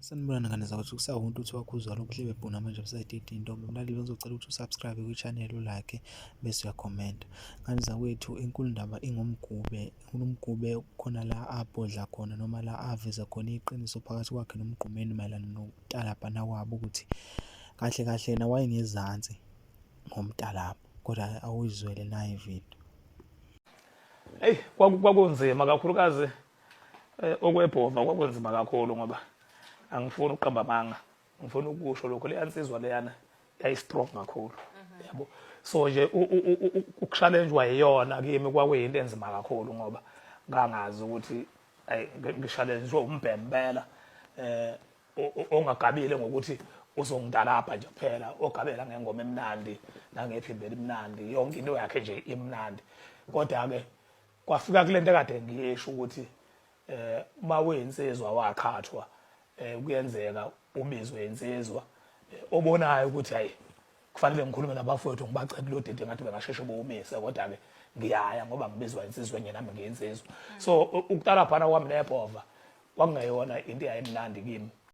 Sanibonani ngane zakwethu, kusawumuntu uthi wakhuzwa lokhu hlebe bhuna manje busadidi intombi. Mlaleli bengizocela ukuthi usubscribe kwi-channel ulike bese uyakhomenta. Ngane zakwethu inkulu indaba ingomgube, uMgube khona la abhodla khona noma la aveza khona iqiniso phakathi kwakhe noMgqumeni mayelana nokutalabhana kwabo ukuthi kahle kahle yena wayengezansi ngomtalabho kodwa awuyizwele nayi ividiyo. Eyi kwakunzima kakhulukazi eh, okwebhova kwakunzima kakhulu ngoba angifuni ukuqamba amanga ngifuna ukusho lokho leya nsizwa leyana yayi-strong kakhulu mhm. yabo so nje ukushalenjwa yiyona kimi kwakuyinto enzima kakhulu ngoba ngangazi ukuthi ayi ngishalenjwe umbhempela eh ongagabile ngokuthi uzongidalapha nje kuphela ogabela ngengoma emnandi nangephimbo elimnandi yonke into yakhe nje imnandi kodwa ke kwafika kulento ekade ngiyisho ukuthi eh uma uyinsizwa waqhathwa eh kuyenzeka ubizwe insizwa eh, obonayo ukuthi hayi kufanele ngikhulume nabafowethu ngibacele lo dede ngathi bengasheshe bowumise kodwa ke ngiyaya ngoba ngibizwa insizwa enye nami ngiyinsizwa so ukutalaphana kwami nebhova kwakungeyona into eyayimnandi kimi.